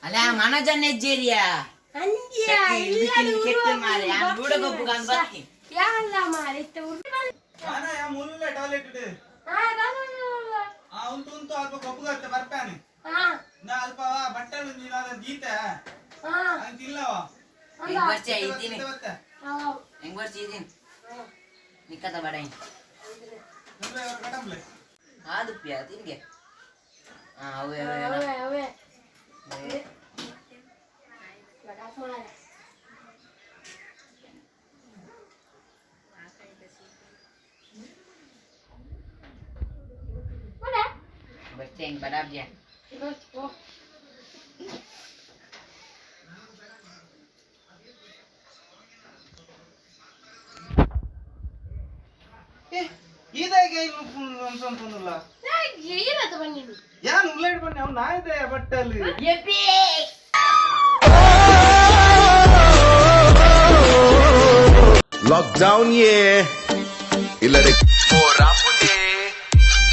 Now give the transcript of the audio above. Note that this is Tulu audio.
ಅಲ್ಲ ಮನಜನ್ ಹೆಜ್ಜೇರಿಯಾ. ಅಂದ್ಯ. ಕೆಟ್ಟ ಮಾರೆ, ಯಾನ್ ಗೂಡ ಗೊಬ್ಬು ಕಂದ್ ಬತ್ತಿ. ಯಾಲ್ಲ ಮಾರೆ, ಇತ್ತೆ ಆನ ಯಾ ಮುಲ್ಲ ಟಾಯ್ಲೆಟ್ ಇಡು. ಹಾ, ಬಾ, ಬಾ, ಬಾ, ಬಾ. ಆ ಉಂತು ಉಂತು ಅಲ್ಪ ಗೊಬ್ಬುಗತ್ತೆ ಬರ್ಪಾನೆ. ಹಾ. ನಾ ಅಲ್ಪ ಬಟ್ಟಲು ನೀನಾದ ದೀತೆ. ಹಾ. ಅಂತ ಇಲ್ಲವ. ಹೆಂಗ್ ಬರ್ಚೆ ಇದ್ದೀನಿ. ಬತ್ತೆ. ಹೆಂಗ್ ಬರ್ಚೆ ಇದ್ದೀನಿ ನಿಕ್ಕದ ಬಡ. ಕಟಂಬ್ಲೆ. ಆದುಪ್ಪಿಯ ತಿನ್ಗೆ. ಹಾ, ಅವೇ ಅವೇ. ಅವೇ ಅವೇ. ಬಡಾಪ್ ಮಾರೆ. ಬಡ. ಬರ್ಚೆ ಹೆಂಗ್ ಬಡಾಬ್ಜೆ. ಬಸ್ ಪೋ. ಏ, ಇದಾಗೆ ಅನ್ಸಂತಂದಿಲ್ಲ. ಏನದ ಬನ್ನಿ. ಯಾನ್ ಉಳ್ಳಾಡಿ ಬನ್ನಿ, ಅವ್ನು ನಾಯ್ದೆ ಬಟ್ಟಲ್ಲಿ. ಎಪ್ಪಿ. ಲಾಕ್ಡೌನ್ ಯೇ ಇಲ್ಲಡೆ.